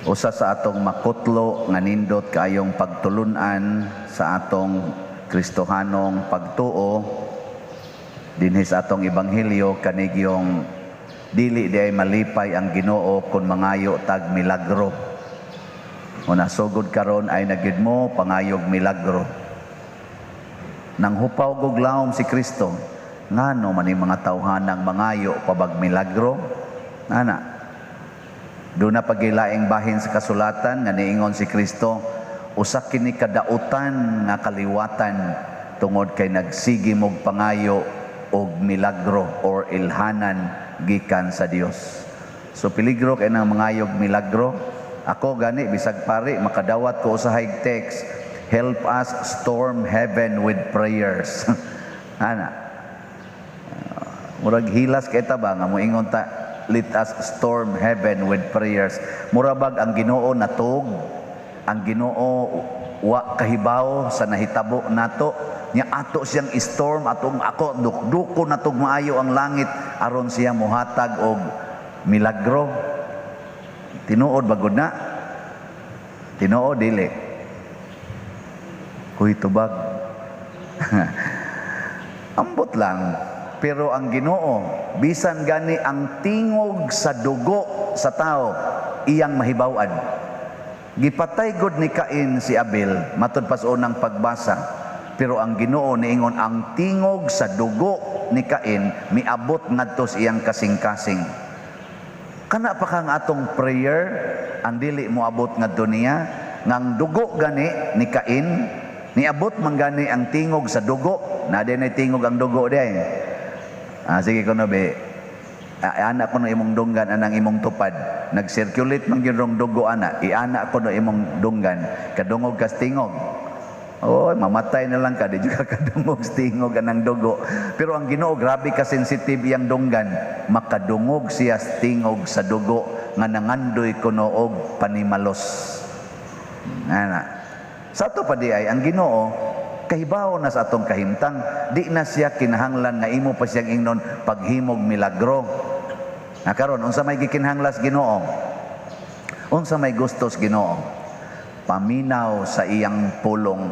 Usa sa atong makutlo nga nindot kaayong pagtulunan sa atong Kristohanong pagtuo dinhi sa atong ebanghelyo, kanigyong dili diay malipay ang Ginoo kung mangayo tag milagro. Una, sugod karon ay na gyud mo pangayog milagro. Nang hupaw gog lawom si Kristo, ngano man ni mga tawhanang mangayo pabag milagro? Ana. Duna pa gilaing bahin sa kasulatan nga niingon si Kristo, usa kini kadautan nga kaliwatan tungod kay nagsigi mog pangayo og milagro or ilhanan gikan sa Dios. So peligro kay nang mangayog milagro. Ako gani, bisag pari, makadawat ko usahay text, "Help us storm heaven with prayers." Ana. Murag hilas kay ta ba nga moingon ta, "Let us storm heaven with prayers"? Mura bag ang Ginoo natug, ang Ginoo wa kahibaw sa nahitabo nato. Nya ato siyang storm, atong ako dukduko natog maayo ang langit aron siya mohatag og milagro. Tinuod ba gud na? Tinuod dili? Kuy, tubag. Ambot lang. Pero ang Ginoo, bisan gani ang tingog sa dugo sa tao, iyang mahibaw-an. Gipatay gud ni Cain si Abel, matud pa sa unang pagbasa. Pero ang Ginoo niingon ang tingog sa dugo ni Cain miabot ngadto sa iyang kasing-kasing. Kana pa kang atong prayer ang dili moabot ngadto niya, ngang dugo gani ni Cain niabot man gani ang tingog sa dugo na din ay tingog ang dugo di ay. Ah, sige kuno be. Ah, ana ko no imong dunggan anang imong tupad. Nag-circulate man gyud rong dugo ana. Iana ko no imong dunggan. Kadungog kas tingog. Oh, mamatay na lang ka, di jud ka kadungog sa tingog anang dugo. Pero ang Ginoo, grabe ka sensitive iyang dunggan. Makadungog siya sa tingog sa dugo nga nangandoy kuno og panimalos. Ana. Sa ato pa di ay ang Ginoo kahibaw na sa atong kahimtang, di na siya kinahanglan nga imo pa siyang ingnon paghimog milagro. Na karon, unsa may gikinahanglas Ginoo? Unsa may gustos Ginoo? Paminaw sa iyang pulong.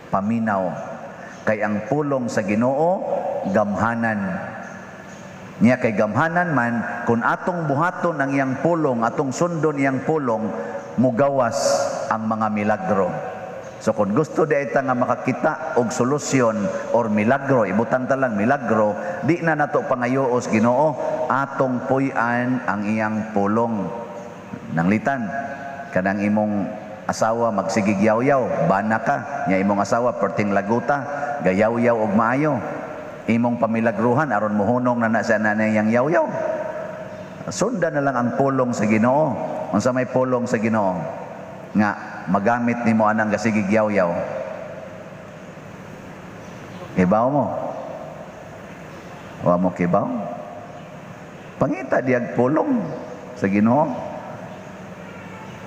Paminaw. Kay ang pulong sa Ginoo gamhanan. Niya kay gamhanan man, kung atong buhaton ang iyang pulong, atong sundon iyang pulong, mugawas ang mga milagro. So kung gusto di ta nga makakita og solusyon or milagro, ibutang ta lang milagro, di na nato pangayos Ginoo, atong puy-an ang iyang pulong. Nanglitan, kanang imong asawa magsigig yaw-yaw, bana ka, nya imong asawa perting laguta, gayaw-yaw og maayo. Imong pamilagruhan aron mohunong na na siya na iyang yaw-yaw. Sundan na lang ang pulong sa Ginoo. Unsa may pulong sa Ginoo? Nga magamit nimo anang gasigig yaw-yaw. Kibaw mo? Wa mo kibaw? Pangita diyag pulong sa Ginoo.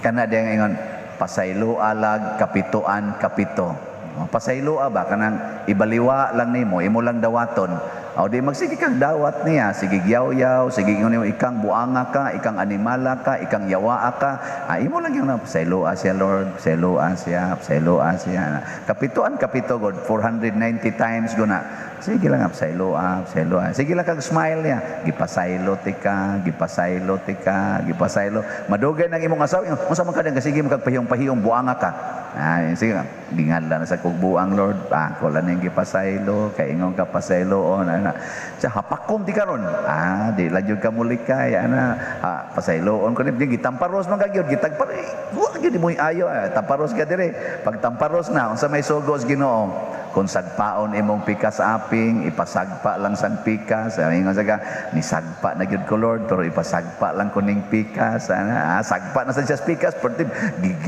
Kana diyang ingon, pasaylo alag kapituan kapito. O, pasaylo ba kanang ibaliwa lang nimo, imo lang dawaton. O di magsige kang dawat niya, sige yaw-yaw, sige ingon nimo ikang buanga ka, ikang animala ka, ikang yawaa ka. Ah, imo lang yung pasaylo siya, Lord, pasaylo siya, pasaylo siya. Kapituan kapito god, 490 times guna. Sige lang, pasaylo, pasaylo. Sige lang kag smile niya. Gipasaylo tika, gipasaylo tika, gipasaylo. Madugay nang imong asawa, unsa man ka dang sige mo kag pahiyong-pahiyong, buanga ka. Ay, sige, gingadla na sa kog buang, Lord. Ah, ko lang ning gipasaylo, kay ingon ka pasaylo o na na. Sa hapakon ti karon. Ah, di lang jud ka mulikay ana. Ah, pasayloon ko ni gitamparos man ka gyud, gitagpar. Wa gyud mo ayo, ah, tamparos ka dire. Pag tamparos na, unsa may sugos Ginoo? Kung sagpaon imong pikas aping, ipasagpa lang sang pikas. Ingon sa ka, nisagpa na gyud ko, Lord, pero ipasagpa lang ko ning pikas. Ana, ah, sagpa na sa siya pikas, pero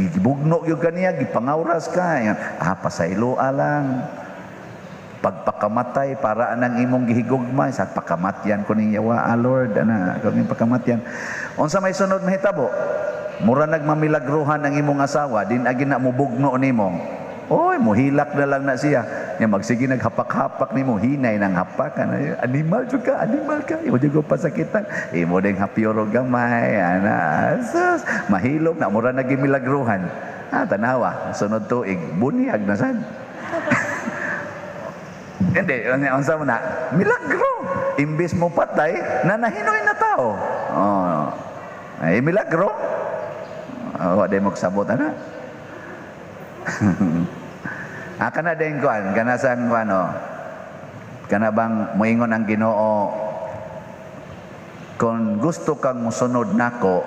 gibugno gyud kaniya, gipangawras ka. Ingon, ah, pasaylo lang. Pagpakamatay para anang imong gihigugma sa pakamatyan ko ning yawa, ah, Lord, ana ko ning pakamatyan. Unsa may sunod mahitabo? Mura nagmamilagruhan ang imong asawa, din agi na mubugno nimo. Oy, muhilak na lang na siya. Nya magsige naghapak-hapak nimo, hinay nang hapakan. Animal jud ka, animal ka. Imo jud ko pasakitan. Imo ding hapyoro gamay, ana. Sus, mahilom na mura na gimilagruhan. Ah, tanawa, sunod tuig, bunyag na sad. Hindi, unsa mo na? Milagro. Imbis mo patay, nanahinoy na tao. Oh. Ay, milagro. Oh, wa mo kasabot ana. Ah, kana din kuan, kana sang kuan oh. Kana bang moingon ang Ginoo, "Kung gusto kang musunod nako,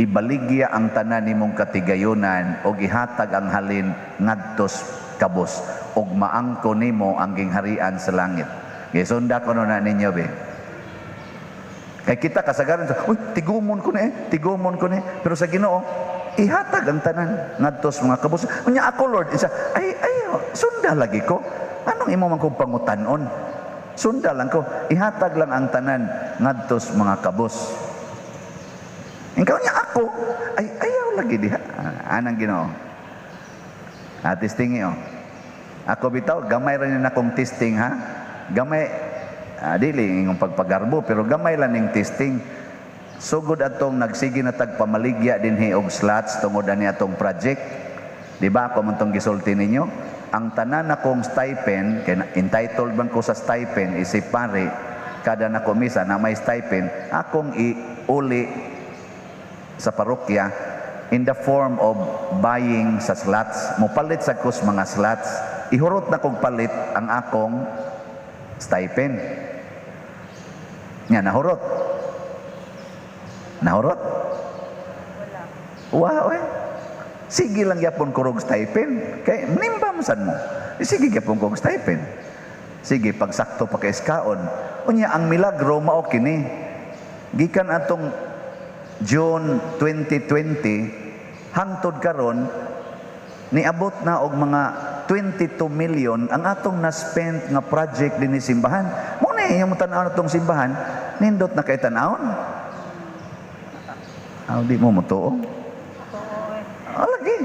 ibaligya ang tanan nimong katigayunan og ihatag ang halin ngadtos kabos ug maangko nimo ang gingharian sa langit." Gisunda ko no na ninyo be. Kay kita kasagaran, "Uy, tigumon ko ni eh, tigumon ko ni." Pero sa Ginoo, ihatag ang tanan ngadtos mga kabos. Unya ako, Lord, isa, ay ay sunda lagi ko. Anong imo man kong pangutanon? Sunda lang ko, ihatag lang ang tanan ngadtos mga kabos. Ikaw niya ako, ay ayaw lagi diha. Anang Ginoo. Ah, testing oh. Ako bitaw, gamay ra ni akong testing ha. Gamay, dili ingong pagpagarbo, pero gamay lang ning testing. Sugod atong nagsige na tag pamaligya dinhi og slots tungod ani atong project. Di ba ako man tong gisulti ninyo? Ang tanan akong stipend, kay entitled man ko sa stipend isip pare, kada nako misa na may stipend, akong iuli sa parokya in the form of buying sa slots. Mopalit sa kus mga slots. Ihurot na kong palit ang akong stipend. Nga, nahurot. Nahurot? Wow, eh. Sige lang yapon kurog stipend. Kay nimba mo sad mo. Eh, sige gyapon kog stipend. Sige, pagsakto pa kay iskaon. Unya, ang milagro mao kini. Gikan atong June 2020 hangtod karon, niabot na og mga 22 million ang atong na-spend nga project dinhi simbahan. Mo na inyong tan-aw atong simbahan, nindot na kay tan-awon. Aw, di mo motuo. Oh, lagi.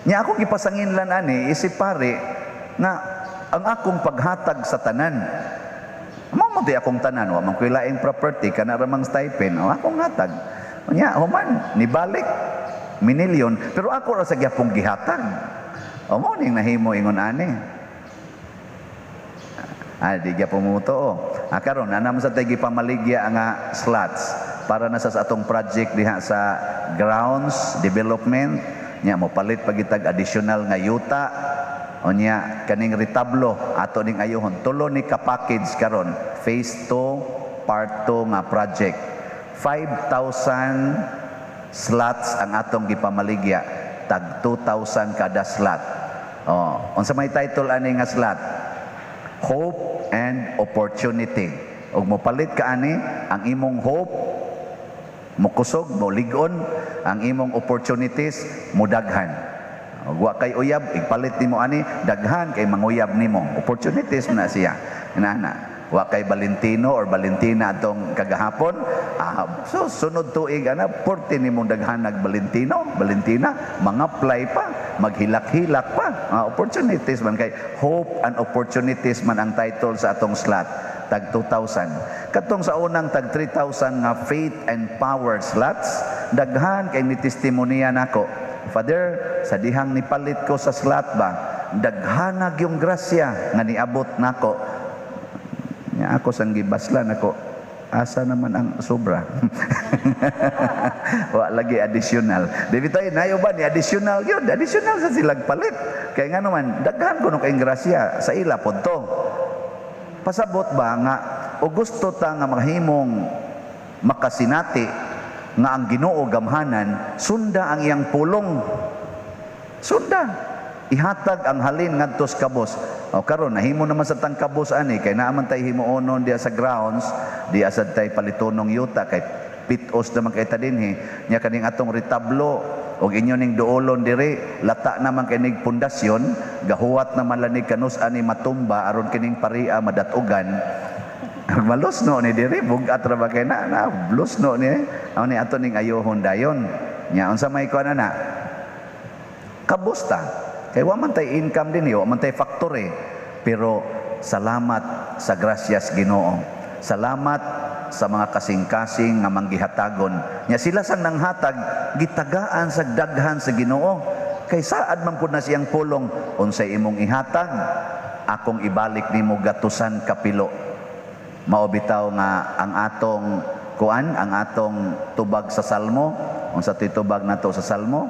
Nya akong gipasanginlan ani isip pare nga ang akong paghatag sa tanan. Mao mo di akong tanan, wa man ko'y laing property, kana ra mang stipend, o akong hatag. Nya human nibalik minilyon, pero ako ra sa gyapong gihatag. O mo ning nahimo ingon ani. Ah, di gyapon mo tuo. Ah, karon ana man sa tay gipamaligya nga slots para na sa atong project diha sa grounds development. Nya mo palit pagitag additional nga yuta. Unya kaning retablo ato ning ayuhon, tulo ni ka package karon, phase 2 part 2 nga project. 5,000 slots ang atong gipamaligya, tag 2,000 kada slot. Oh, unsa may title ani nga slot? Hope and Opportunity. Ug mopalit ka ani, ang imong hope mokusog, molig-on, ang imong opportunities mudaghan. Ug wa kay uyab, ipalit nimo ani, daghan kay manguyab nimo. Opportunities man na siya. Inana. Wa kay Valentino or Valentina atong kagahapon, so sunod tuig ana porte nimong daghanag Valentino, Valentina, mga-apply pa, maghilak-hilak pa. Opportunities man kay Hope and Opportunities man ang title sa atong slot, tag 2,000. Katong sa unang tag 3,000 nga Faith and Power slots, daghan kay ni testimoniya nako. "Father, sa dihang nipalit ko sa slot ba, daghanag yung grasya nga niabot nako." Nya ako sang gibaslan ako, asa naman ang sobra? Wa lagi additional. Di bitaw nayo ba ni additional yun? Additional sa silag palit. Kay nga naman, daghan kuno kay grasya sa ila pod to. Pasabot ba nga o gusto ta nga mahimong makasinati nga ang Ginoo gamhanan, sunda ang iyang pulong. Sunda. Ihatag ang halin ngadtos kabos. O karon nahimo naman sa tang kabos ani kay naa man tay himuonon diya sa grounds, diya sad tay palitonong yuta kay pitos naman kay ta dinhi. Nya kaning atong retablo og inyo ning duolon diri, lata naman kay nig pundasyon, gahuwat naman lanig kanus ani matumba aron kining paria madatugan. Malusno ni diri, bugat ra ba kay na, na lusno ni. Amo ni ato ning ayohon dayon. Nya unsa may kuan na? Kabusta. Kay wa man tay income din, wa man tay factory. Pero salamat sa grasyas Ginoo. Salamat sa mga kasing-kasing nga manggihatagon. Nya sila sang nanghatag, gitagaan sa daghan sa Ginoo. Kay saad man pud na siyang pulong, unsay imong ihatag, akong ibalik nimo gatusan kapilo. Mao bitaw nga ang atong kuan, ang atong tubag sa Salmo, unsa to'y tubag nato sa Salmo?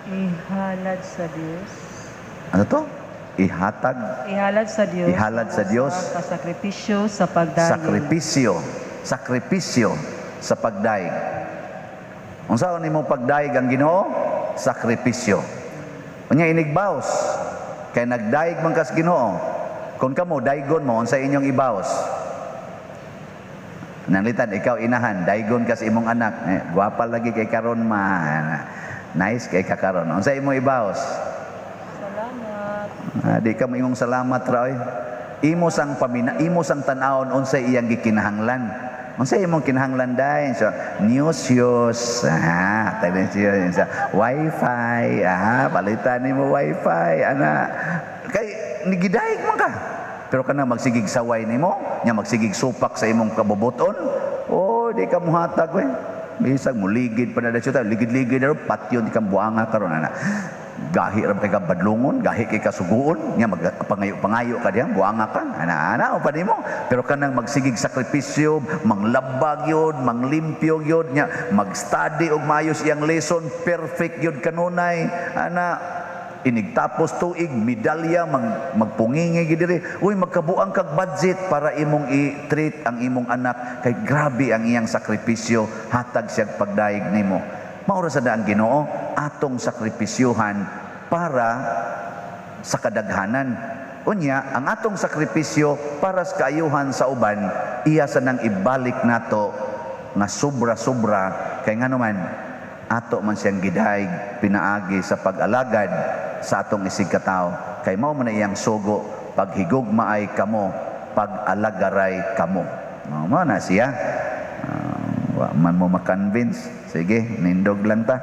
Ihalad sa Dios. Ano to? Ihatag. Ihalad sa Dios. Ihalad sa Dios. Sa sakripisyo sa pagdayeg. Sakripisyo, sakripisyo sa pagdayeg. Unsaon nimo pagdayeg ang Ginoo? Sakripisyo. Unya inigbaos kay nagdayeg man kas Ginoo. Kung kamo daygon mo, unsa inyong ibaos? Nanglitan ikaw inahan, daygon kas imong anak, eh, gwapa lagi kay karon ma. Nice kay kakaron. Unsa imong ibaos? Salamat. Ah, di ka moingong salamat ra oy. Imo sang pamina, imo sang tan-awon unsay iyang gikinahanglan. Unsay imong kinahanglan dai? So, new shoes. Ah, tayo siya sa wifi. Ah, palitan nimo wifi ana. Kay nigidayeg man ka. Pero kana magsigig saway nimo, nya magsigig supak sa imong kabubuton. Oh, di ka muhatag we. Bisag muligid pa na siya, ligid-ligid na patyon di ka buanga karon ana. Gahi ra kay ka badlongon, gahi kay ka suguon, nya magpangayo-pangayo ka diha, buanga ka. Ana ana o pa nimo. Pero kanang magsigig sakripisyo, manglabag yun, manglimpyo yun, nya mag-study og maayos iyang lesson, perfect yun kanunay. Ana inigtapos tuig medalya, magpungingi gid diri, uy, magkabuang kag budget para imong i-treat ang imong anak kay grabe ang iyang sakripisyo, hatag siya pagdayeg nimo. Mao ra sa ang Ginoo atong sakripisyuhan para sa kadaghanan. Unya ang atong sakripisyo para sa kaayuhan sa uban, iya sa nang ibalik nato nga sobra-sobra, kay ngano man ato man siyang gidayeg pinaagi sa pag-alagad sa atong isig katawo, kay mao man na iyang sugo, paghigugmaay kamo, pag-alagaray kamo. No, mao na siya. Wa man mo makonvince, sige, nindog lang ta.